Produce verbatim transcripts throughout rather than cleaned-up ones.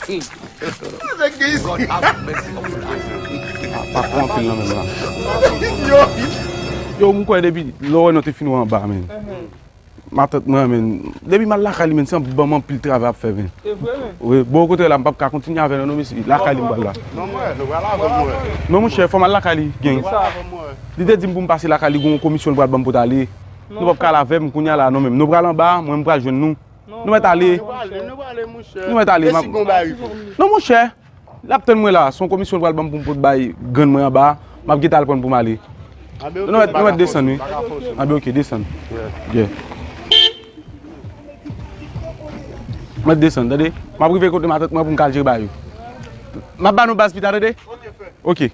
Nèg gen isi. Pa pran anpil nan menm la. Yo, m kwè depi lè w wè nou te fin wè anba, men. Matant mwen, men, depi m al lakay li, men, se ban m anpil travay ap fè, men. Se vre, men. Wi, bon, okontrè la, m p ap ka kontinye avè nou, non, mesye. Lakay li m pral la. Non, mwen, nou pral avè mwen. Non, monchè, fò m al lakay li, gang. Nou pral avè mwen. Li te di m pou m pase lakay li, gon komisyon li pral ban m pou t ale. Nou p ap ka al avè m kounye a la, non, men. Nou pral anba, mwen, m pral jwenn nou. Nou mèt ale. Nou pral ale, nou pral ale, monchè. Nou mèt ale, m ap. Mesye gon bagay pou. Non, monchè. L ap tann mwen la, se yon komisyon l pral ban m pou m pot bay grann mwen anba, m ap gentan al pran l pou m ale. Nou mèt, nou mèt desann, wi. Anben, oke, desann. Yeah. Mèt desann, tande? M ap rive kote matant mwen pou m ka al jere bagay yo. M ap ba nou baz pita, tande? Oke.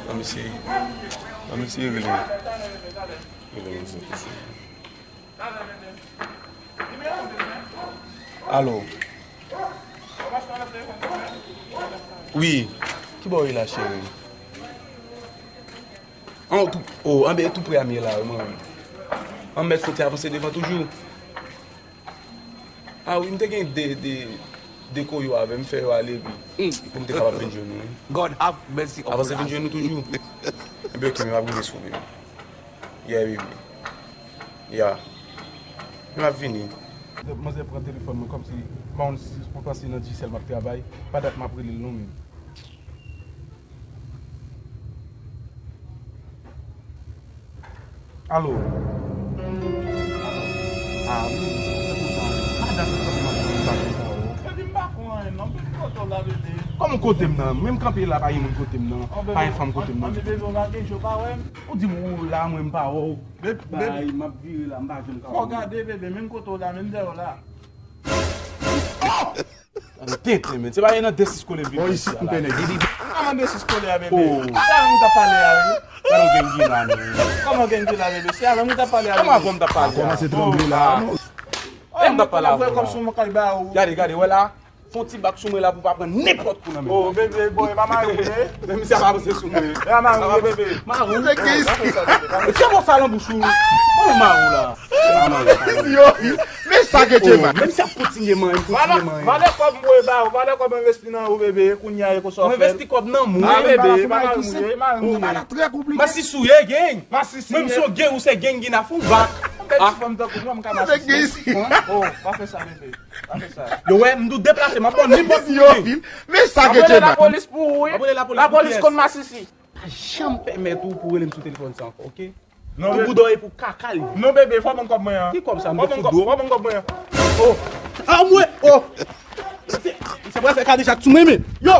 Ban m eseye. Ban m eseye rele. Rele misye tousuit. Alo. Wi. Kibò w ye la, cheri? An tou, o, anben, tou pre a m ye la, wi, mwen menm. An mèt fwontyè a avanse devan toujou. A wi, m te gen de, de, de koyo avè m, fè yo ale, epi pou m te kapab vin jwenn nou, wi. God have mercy upon us. Avanse vin jwenn nou toujou. Ebyen, oke, men m ap rive sou ou, baby. Yeah, baby. Ya. M ap vini. Manzè pran telefòn mwen kòmsi m pa konn si pou panse nan Digicel m ap travay. Pa dat m ap rele l non, men. Alo. Ah, men, se pou sa. Pa dat m ap pale sa, oh. Epi m pa konn anyen non, men kote w la, bebe? Kòman kote m nan? Menm kanpe la, pa gen moun kote m nan. Pa gen fanm kote m nan. Anben, bebe, w pa gen je w pa wè m? Ou di m ou la, mwen m pa wè w. Bebe, bebe. Bay, m ap vire la, m pa janm ka wè w. Fò gade, bebe, menm kote w la, menm dèyè w la. Tenten, men. Se pa nan de sis kole m vin isit la. Kòman de sis kole a, bebe? Oh. Se avè m ou t ap pale a, wi. Gade yon gengi la, men. Kòman gengi la, bebe? Se avè m ou t ap pale a, bebe. Kòman avè m t ap pale a? Kòmanse tranble la. Oh, m t ap pale avè w la. Gade, gade, wè la. Fè yon ti bak sou mwen la pou w pa pran nenpòt kou nan men mwen. Oh, bebe, bon, e pa mari w ye? Men misye ap avanse sou mwen. E pa mari w ye, bebe? Mari w? Mete kis. Fè bon sa nan bouch ou. Bon, mari w la. Yo, men sa gen Djema. Menm si ap kontinye manyen, kontinye manyen. Valè kòb mwen ba ou, valè kòb envesti nan ou, bebe, kounye a e konsa w fè. Ou envesti kòb nan mwen, bebe. E pa mari w ye, e mari w ye. Masisi w ye, gang. Masisi w ye. Menm si w gen, ou se gang, gen afon bak. Yon bèl ti fanm tankou mwen, m ka masisi. Oh, pa fè sa, bebe. Yo wè, m tou deplase, m ap pran nenpòt moun. Men sa gen Djema. Lapolis pou ou, wi. Lapolis konn masisi. Pa janm pèmèt ou pou rele m sou telefòn sa ankò, oke? Tou boudòy pou kaka li. Non, bebe, fò ban m kòb mwen an. Ki kòb sa, m te fout dlo? Fò ban m kòb mwen an. Oh. Ah, mwen, oh. Se, se pral fè kadejak sou mwen, men. Yo!